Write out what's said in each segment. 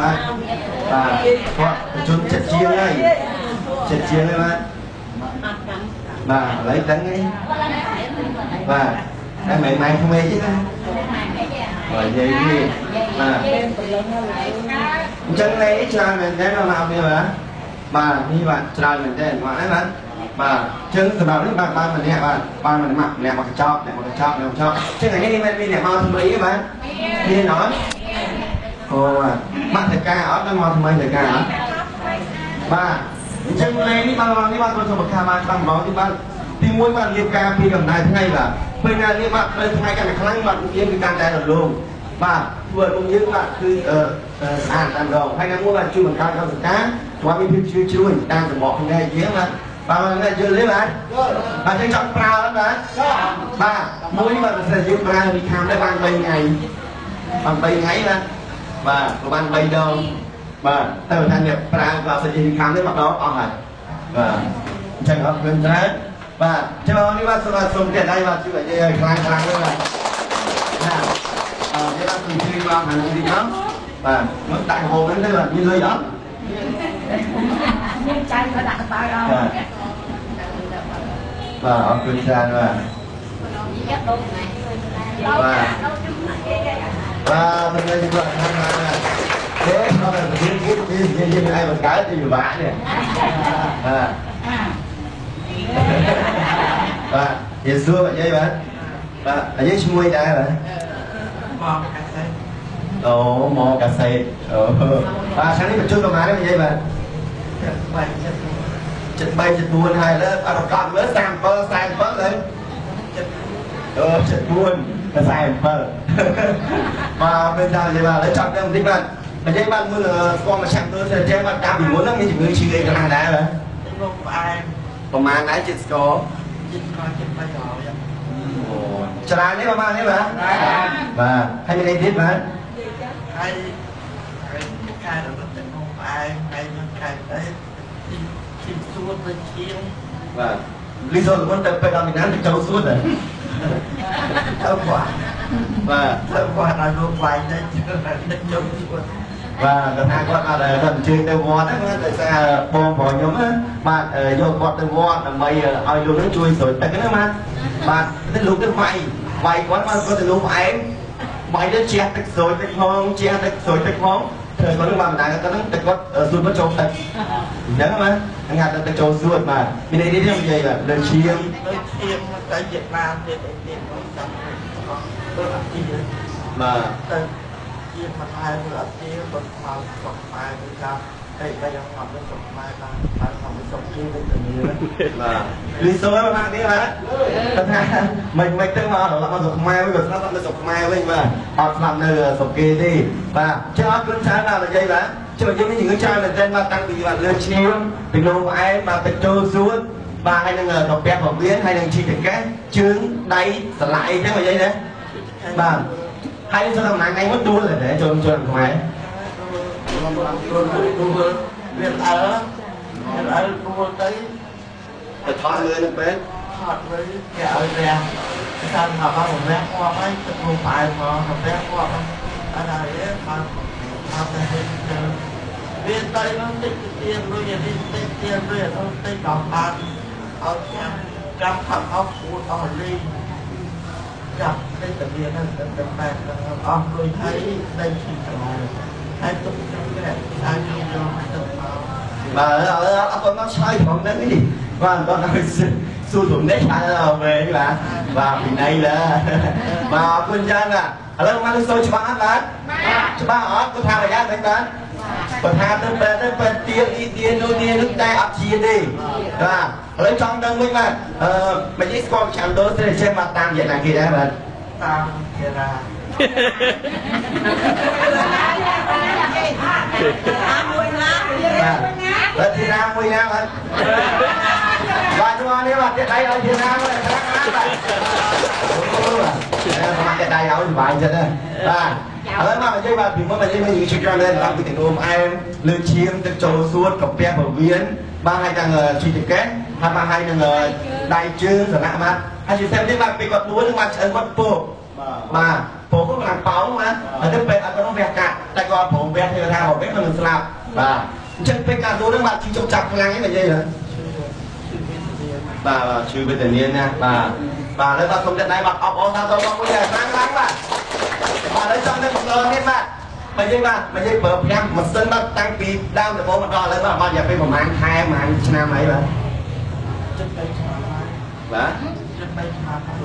បាទបាទគាត់ជនចិត្តជាងហើយចិត្តជាងហើយបាទបាទឥឡូវដឹងហើយបាទតែមិនម៉ែក្មេកទេណាបាទនិយាយនេះបាទអញ្ចឹងលេច្រើនមែនតើមកនេះបាទបាទនេះបាទច្រើនមែនតើបាទហ្នឹងបាទបាទអញ្ចឹងសម្រាប់នេះបាទបានម្នាក់បាទបានម្នាក់ម្នាក់មកកញ្ចប់អ្នកមកកញ្ចប់អ្នកមកកញ្ចប់អញ្ចឹងថ្ងៃនេះមិនមានអ្នកមកថ្មីទេបាទមានអត់អូបាទបាក់តកាអត់ដល់មកថ្មីតកាអត់បាទអញ្ចឹងលេនេះបាទនេះបាទគាត់សុខភាពបានច្បាស់ម្ដងនេះបាទទី1បាទលាបការពីកម្ដៅថ្ងៃបាទពេលណាលាបបាទត្រូវថ្ងៃកាន់តែខ្លាំងបាទយើងគឺកាន់តែរលោងបាទធ្វើឲ្យមុខយើងបាទគឺស្អាតតែម្ដងហើយណាមួយបាទជួយបង្កើនកោសិកាធ្វើឲ្យមានភាពជ្រឿជ្រួញតាមសម្បកភ្នែកយើងបាទបាទយល់ទេបាទបាទយើងចង់ប្រើបាទបាទមួយបាទបើសិនយើងប្រើរីខាំដែរបាន3ថ្ងៃបាន3ថ្ងៃបាទបាទប្រហែល3ដងបាទតែបើថាអ្នកប្រើបាទសិនយើងខាំនេះម្ដងអស់ហើយបាទអញ្ចឹងអរគុណច្រើនបាទចាំនេះបាទសូមផ្ទះដៃបាទជួយឲ្យខ្លាំងខ្លាំងទៅបាទណាអឺនេះបាទជួយមកខាងនេះមកបាទមកដាក់ហូបហ្នឹងទៅបាទមានលុយអត់មានចៃមកដាក់កប៉ាល់អត់បាទអរគុណច្រើនបាទបាទបាទមិនមែនគាត់ខាងណាទេដល់តែយើងគិតយើងយើងឯងបង្កើតទៅពិបាកនេះបាទបាទយេស៊ូនិយាយបាទបាទនិយាយឈ្មោះដែរបាទមកកាសេតអូមកកាសេតអូបាទខាងនេះបញ្ជូនប្រហែលនិយាយបាទ 73 73 74ហើយលើអត់កត់មើល37 47លើអូ74 47បាទពេលដល់និយាយបាទឥឡូវចាប់ទៅបន្តិចបាទនិយាយបាទមើលស្គាល់មួយឆ្នាំទៅចេះបាទតាមពីមុនហ្នឹងមានជំងឺឈឺអីខ្លះដែរបាទលោកផ្អែមប្រហែលដែរជាតិស្ករជាតិស្ករជាតិ300អូច្រើនទេប្រហែលទេបាទបាទហើយមានអីទៀតបាទហើយខែដល់ទៅមកផ្អែមហើយនឹងខែទៅទីសួតទៅជាងបាទលីសូលមុនទៅពេលដល់មីណាទៅចូលសួតទៅគាត់បាទទៅគាត់ឲ្យលោកវាយទៅចូលសួតបាទគាត់ថាគាត់អត់គាត់អញ្ជើញទៅវត្តហ្នឹងដោយសារបងប្រុសខ្ញុំបាទយកគាត់ទៅវត្តដើម្បីឲ្យលោកហ្នឹងជួយស្រោចទឹកហ្នឹងបាទបាទទៅលោកទៅវាយវាយគាត់បាទគាត់ទៅលោកផ្អែមវាយទៅជះទឹកស្រោចទឹកផងជះទឹកស្រោចទឹកផងធ្វើគាត់នឹងបានបណ្ដាគាត់ហ្នឹងទឹកគាត់សួតមកចូលទឹកអញ្ចឹងបាទហ្នឹងហៅទឹកចូលសួតបាទមានអីទៀតខ្ញុំនិយាយបាទលើឈាមលើឈាមទៅវៀតណាមទៀតអីទៀតមកចាំទៅអត់ជាបាទទៅជាមួយខែមើលអត់ជាបើមកស្រុកខ្មែរទៅតាមតែតែយ៉ាងមកទៅស្រុកខ្មែរបានបានមកស្រុកគេវិញទៅនេះបាទលីសូបាទនេះបាទគាត់ថាមិនទៅមកត្រឡប់មកស្រុកខ្មែរវិញបើស្លាប់នៅស្រុកខ្មែរវិញបាទអត់ស្លាប់នៅស្រុកគេទេបាទចឹងអរគុណច្រើនបាទនិយាយបាទជួយយើងមានជំងឺច្រើនមែនទែនបាទតាំងពីបាទលើឈាមពីលោផ្អែមបាទទៅចូលសួតបាទហើយនឹងកាពះពវៀនហើយនឹងជីតកេះជើងដៃសន្លាក់អីចឹងនិយាយណាបាទហើយចូលតំណាងថ្ងៃមុនដួលតែចូលចូលខ្មែរដួលវាអើវាអើដួលទៅទៅថតមើលនឹងពេលថតមើលគេឲ្យរះតាមមកបានរះងាប់ហើយទៅមកផ្អែមមករះងាប់អត់ហើយបានមកទៅវាទៅនោះតិចទៀតលុយនេះតិចទៀតលុយនោះតិចដល់បានឲ្យចាំចាំផឹកអស់គួតអស់លីចាប់ទៅតែវាហ្នឹងទៅបែបអស់លុយហើយទៅឈីក្រោយហើយទុកខ្ញុំគេឲ្យខ្ញុំយកទៅមកបាទអត់មកឆ្លើយត្រង់ហ្នឹងនេះបាទអត់ឲ្យសួរត្រង់នេះឆ្លើយវិញបាទបាទពីណៃឡាបាទអរគុណច្រើនបាទឥឡូវមកសូច្បាស់អត់បាទច្បាស់អត់គាត់ថាប្រយ័ត្នមិនបាទបើថាទៅពេលទៅពេលទៀននេះទៀននោះទៀននោះតែអត់ជាទេបាទឥឡូវចង់ដឹងវិញបាទអឺមិននិយាយស្គាល់ចាំដូរស្រីចេះមកតាមរយៈណាគេដែរបាទតាមគេរាមួយណាបាទបាទធីរាមួយណាបាទបាទជួនេះបាទទៀតដៃឲ្យធីរាមួយខ្លាំងណាស់បាទអូបាទមកទៀតដៃឲ្យសុបាយចិត្តបាទឥឡូវមកនិយាយបាទពីមុនមកនិយាយមកយើងជិះក្រោយឡើងតាមពីទឹកនោមអែមលើឈាមទឹកចូលសួតកាពះពវៀនបាទហើយទាំងជីតកេះហើយបាទហើយនឹងដៃជើងសន្លាក់បាទហើយជាពិសេសទៀតបាទពេលគាត់ដួលនឹងបាទឆ្អឹងគាត់ពោកបាទ ព្រោះគាត់ឡើងប៉ោងបាទហើយទៅពេលអត់ទៅវះកាត់តែគាត់ព្រមវះធ្វើថាបើវះគាត់នឹងស្លាប់បាទអញ្ចឹងពេលការដួលហ្នឹងបាទឈឺចុកចាប់ខ្លាំងហ្នឹងនិយាយហ៎បាទបាទឈឺវេទនាណាបាទបាទហើយបាទសូមតែដៃបាទអបអរសាទរបងមួយដែរខ្លាំងខ្លាំងបាទបាទហើយចង់នឹងបន្តទៀតបាទបើយើងបាទបើយើងប្រើប្រាស់ម៉ាស៊ីនបាទតាំងពីដើមដំបូងមកដល់ឥឡូវបាទបាទរយៈពេលប្រហែលខែប្រហែលឆ្នាំហើយបាទបាទ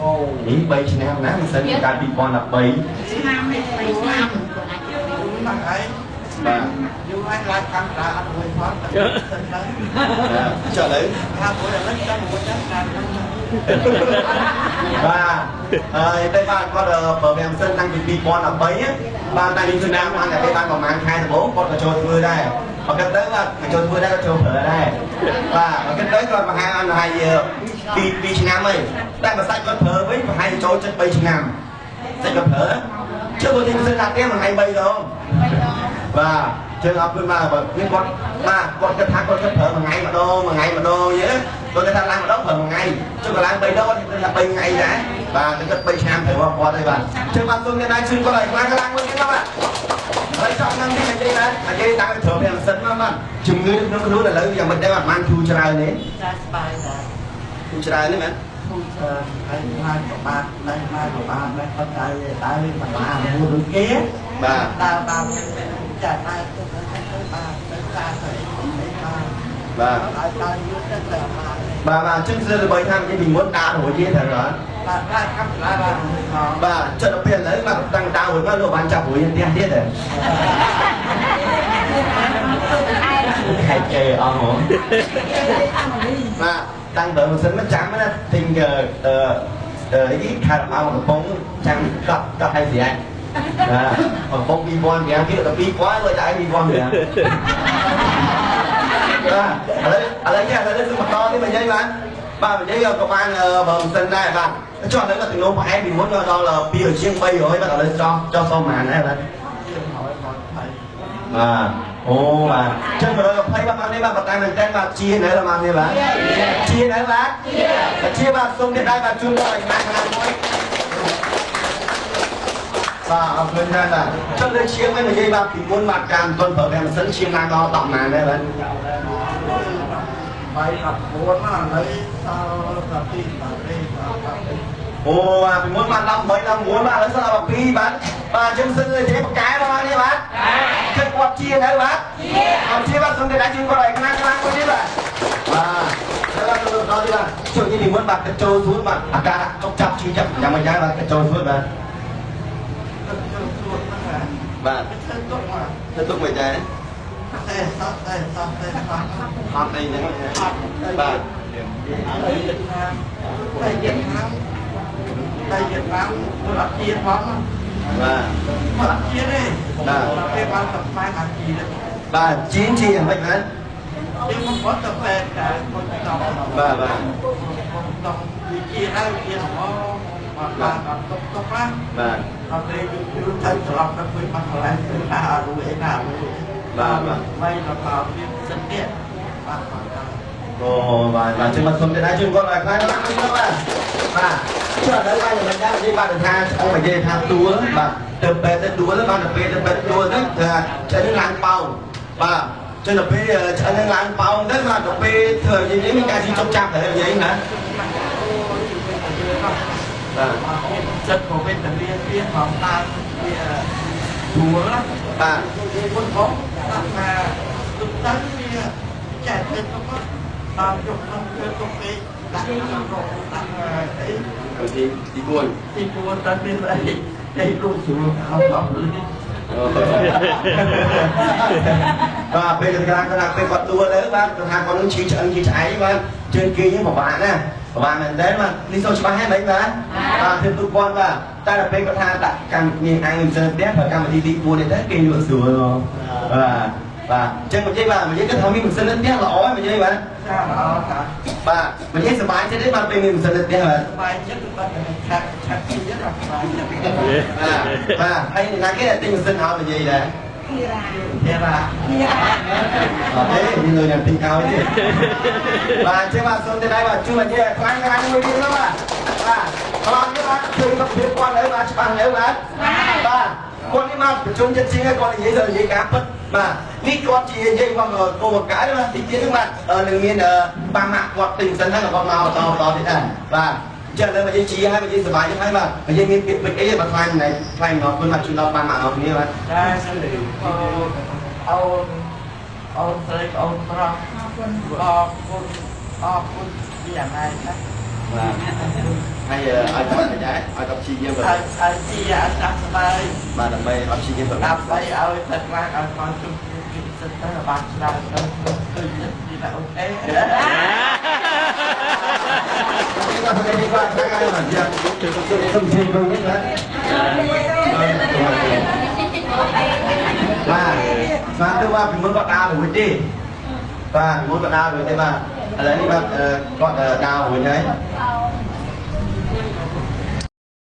អូនេះ3ឆ្នាំណាម៉ាស៊ីនកាល2013ឆ្នាំនេះ3ឆ្នាំហ្នឹងហើយបាទយូរហើយឡើងកាមេរ៉ាអត់រួចផងតែសិនទៅចុះឥឡូវថាមួយឥឡូវចាំមួយចាំតាមបាទហើយតែបាទគាត់ប្រើប្រាស់ម៉ាស៊ីនតាំងពី2013បាទតាំងពីឆ្នាំបានតែបានប្រហែលខែដំបូងគាត់ក៏ចូលធ្វើដែរបើគិតទៅបាទចូលធ្វើដែរក៏ចូលប្រើដែរបាទបើគិតទៅគាត់ប្រហែលអត់ហើយ2ឆ្នាំហើយតែបើសាច់គាត់ប្រើវិញប្រហែលចូលចិត្ត3ឆ្នាំសាច់គាត់ប្រើជឿបើទីម៉ាស៊ីនដាក់ទៀតមួយថ្ងៃ3ដងបាទជើងអត់ព្រមបាទបើនេះគាត់បាទគាត់គិតថាគាត់គិតប្រើមួយថ្ងៃម្ដងមួយថ្ងៃម្ដងយល់គាត់គិតថាឡើងម្ដងប្រើមួយថ្ងៃជឿក៏ឡើង3ដងគាត់គិតថា3ថ្ងៃដែរបាទគិត3ឆ្នាំត្រូវគាត់ហើយបាទជឿបាទសូមអ្នកណាជឿគាត់ឲ្យខ្លាំងខ្លាំងមួយទៀតបាទហើយចង់នឹងនេះនិយាយបាទនិយាយតាំងពីប្រើប្រាស់ម៉ាស៊ីនមកបាទជំងឺក្នុងខ្លួនឥឡូវយ៉ាងមិនដឹងអត់បានធូរច្រើនទេចាស្បាយដែរធូរច្រើនទេមែនធូរច្រើនហើយឡើងប្របាទឡើងមកប្របាទឡើងគាត់តែដើរបន្លាមួយដូចគេបាទដើរបានចាដើរទៅទៅបាទទៅចាទៅអីបាទបាទដើរដើរយូរទៅទៅបាទបាទបាទអញ្ចឹងស្ទើរល្បីថានិយាយពីមុនដើររួចទេត្រូវអត់បាទដើរកាំដើរបាទបាទចិត្តដល់ពេលឥឡូវបាទតាំងដើររួចមកលោកបានចាប់រួចផ្ទះទៀតហ៎ខែគេអស់ហ្មងបាទតាំងបើម៉ាស៊ីនមកចាំណាទិញអឺអីខាត់មកកំប៉ុងចាំកត់កត់ឲ្យស្រាច់បាទកំប៉ុង2005គេដល់2000លុយតែ2005បាទឥឡូវនេះឥឡូវសុំបន្តទៀតនិយាយបាទបាទនិយាយក៏បានបើម៉ាស៊ីនដែរបាទចុះឥឡូវក៏ទំនោរផ្អែមពីមុនដល់2ជាង300បាទឥឡូវចោះចោះសមប៉ុន្មានដែរបាទបាទអូបាទចឹង120បាទនេះបាទតាមមែនតើបាទជានៅដល់នេះបាទជានៅបាទជាបាទសូមទៀតដែរបាទជូនដល់ឲ្យខ្លាំងខ្លាំងមួយបាទអរគុណណាស់បាទចុះលើឈាមវិញនិយាយបាទពីមុនបាទការមិនទាន់ប្រើប្រាស់ម៉ាស៊ីនឈាមឡើងដល់10ម៉ានដែរបាទ 3 14មកឥឡូវសល់តែ2បាទទេអូបាទពីមុនបាន18 19បាទឥឡូវសល់12បាទបាទជិះសិននិយាយបកែបាទនេះបាទជិះគាត់ជានៅបាទជាអត់ជាបាទសូមតែជូនគាត់ឲ្យខ្លាំងខ្លាំងមួយទៀតបាទបាទហើយបាទទៅដល់ទៀតបាទជួយនេះពីមុនបាទកចូលសួនបាទអាការចុកចាប់ឈឺចាប់យ៉ាងម៉េចដែរបាទកចូលសួនបាទ ចូលសួនហ្នឹងបាទធ្វើទុកមកធ្វើទុកមិនដែរ តែសតតែសតតែសត អត់អីហ្នឹងបាទ តែវៀតណាមតែវៀតណាមអត់ជាផង បាទ អត់ជាទេបាទពេលបានតែផ្លែបានជា បាទជីនជាយ៉ាងម៉េចបាទ ជាមកគាត់ទៅពេទ្យតែគាត់ត បាទបាទ តវាជាហើយជាហ្មងបាទបាទទុកទុកណា បាទ អត់ទេយូរទៅត្រឡប់ទៅវិញបានកន្លែងទៅណាអត់រួចអីណា បាទបាទ មិនដល់មកមានសិទ្ធិបាទ អូបាទបាទជិះមកសុំទៀតដែរជូនគាត់ឲ្យខ្លាំងណាស់បាទបាទចុះឥឡូវបាទមិនដែរនិយាយបាទថាអង្គនិយាយថាទួលបាទទៅពេទ្យទៅដួលបាទទៅពេលទៅពេទ្យដួលទៅថាឆ្អិនឡើងប៉ោងបាទចុះទៅពេលឆ្អិនឡើងប៉ោងទៅបាទទៅពេលធ្វើនិយាយមានការជីចុកចាប់ទៅនិយាយណា បាទចិត្តក៏វេទនាទៀតផងតាមវាដួល បាទ មុនផងដាក់ថាទុកទៅវាចែកទៅទុកតាមយកក្នុងធ្វើទុកគេដាក់ក្នុងរកដាក់អី ទីទី4 ទី4តើមានអីអីលោកស្រួលអត់អត់ បាទពេលកន្លងកន្លងពេលគាត់ដួលទៅបាទគាត់ថាគាត់នឹងឈឺឆ្អឹងឈឺឆ្អែងបាទជើងគេហ្នឹងពិបាកណាពិបាកមែនតើបាទនេះសូមច្បាស់ហើយមិនបាទបាទធ្វើទូព័ន្ធបាទតែដល់ពេលគាត់ថាដាក់កម្មមានអាងមិនសិនផ្ទះប្រើកម្មវិធីទី4នេះទៅគេលក់ស្រួលបាទបាទអញ្ចឹងនិយាយបាទនិយាយគាត់ថាមានម៉ាស៊ីននៅផ្ទះល្អហើយនិយាយបាទ ចាល្អតា បាទនិយាយសប្បាយចិត្តទេបាទពេលមានម៉ាស៊ីននៅផ្ទះបាទ សប្បាយចិត្តបាទឆាត់ឆាត់ទៀតសប្បាយចិត្ត បាទបាទហើយណាគេទិញម៉ាស៊ីនឲ្យនិយាយដែរ ទេរ៉ា អត់ទេមានលុយអ្នកទិញឲ្យទេបាទអញ្ចឹងបាទសូមទេដែរបាទជួយនិយាយខ្លាំងខ្លាំងមួយទៀតបាទបាទ អរនេះបាទឃើញសុខភាពគាត់នៅបាទច្បាស់នៅបាទបាទគាត់នេះមកប្រជុំចិត្តជាងគាត់និយាយទៅនិយាយការពិតបាទនេះគាត់ជានិយាយមកគោលកាយបាទទីទៀតហ្នឹងបាទនឹងមានប៉ាម៉ាក់គាត់ទិញសិនហ្នឹងគាត់មកបន្តបន្តទៀតដែរបាទចឹងឥឡូវមកនិយាយជាហើយមកនិយាយសប្បាយចឹងហើយបាទនិយាយមានពាក្យពេចន៍អីបាទថ្លែងថ្លែងដល់គុណបាទជូនដល់ប៉ាម៉ាក់ដល់គ្នាបាទ ចាអូនអូនស្រីអូនប្រុសអរគុណអរគុណពីអាម៉ែណា បាទហើយឲ្យគាត់ដែរឲ្យគាត់ព្យាយាម ឲ្យឲ្យជាអត់ស្បាយ បាទដើម្បីឲ្យព្យាយាម ដើម្បីឲ្យទឹកឡើងឲ្យមកជុំពីសិតទៅបានច្រើនទៅឃើញពីថាអូខេ បាទនេះបាទខាងហើយបាទយ៉ាងសូមជម្រាបវិញបាទបាទបាទទៅបាទពីមុនគាត់ដើររួចទេបាទមុនគាត់ដើររួចទេបាទឥឡូវនេះបាទគាត់ដើររួចហើយ